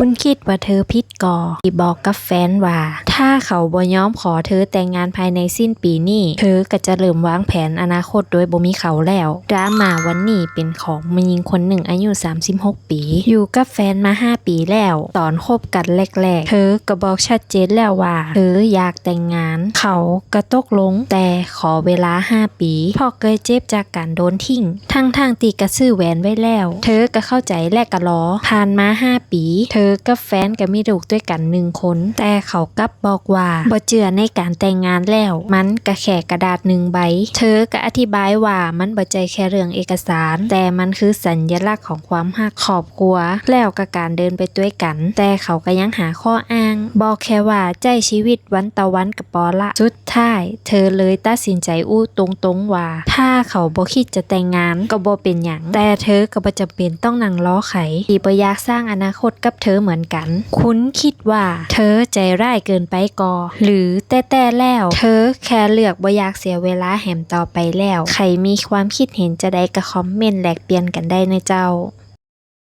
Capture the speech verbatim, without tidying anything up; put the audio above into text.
คุณคิดว่าเธอผิดก่อ ตี้บอกกับแฟนว่า ถ้าเขาบ่ยอมขอเธอแต่งงานภายในสิ้นปี๋นี้ เธอก็จะเริ่มวางแผนอนาคตโดยบ่มีเขาแล้ว ดราม่าวันนี้เป๋นของแม่ญิงคนนึ่งอายุสามสิบหกปี๋ อยู่กับแฟนมาห้าปี๋แล้ว ต๋อนคบกั๋นแรกๆ เธอก็บอกชัดเจนแล้วว่า เธออยากแต่งงาน เขาก็ตกลง แต่ขอเวลาห้าปี๋ เพราะเกยเจ็บจากก๋านโดนทิ้ง ทั้งๆ ตี้ก็ซื้อแหวนไว้แล้ว เธอก็เข้าใจ๋และก็รอ ผ่านมาห้าปี๋ เธอกับแฟนก็มีลูกตวยกั๋นนึ่งคน แต่เขากลับบอกว่าบ่เจื้อในก๋านแต่งงานแล้ว มันก็แค่กระดาษนึ่งใบ เธอก็อธิบายว่ามันบ่ใจ้แค่เรื่องเอกสาร แต่มันคือสัญลักษณ์ของความฮักครอบครัว แล้วก็ก๋านเดินไปตวยกั๋น แต่เขาก็ยังหาข้ออ้าง บอกแค่ว่าใจ๊ชีวิตวันต่อวันก็ปอละ สุดท้าย เธอเลยตัดสินใจ๋อู้ตรงๆ ว่า ถ้าเขาบ่คิดจะแต่งงานก็บ่เป๋นหยัง แต่เธอก็บ่จ๋ำเป๋นต้องนั่งรอใผ ตี้บ่อยากสร้างอนาคตกับเธอเหมือนกั๋น คุณคิดว่าเธอใจ๋ร้ายเกินไปก่อ หรือแต๊ๆ แล้ว เธอแค่เลือกบ่อยากเสียเวลาแหมต่อไปแล้ว ใผมีความคิดเห็นจาใดก็คอมเมนต์แลกเปลี่ยนกั๋นได้เน่อเจ้า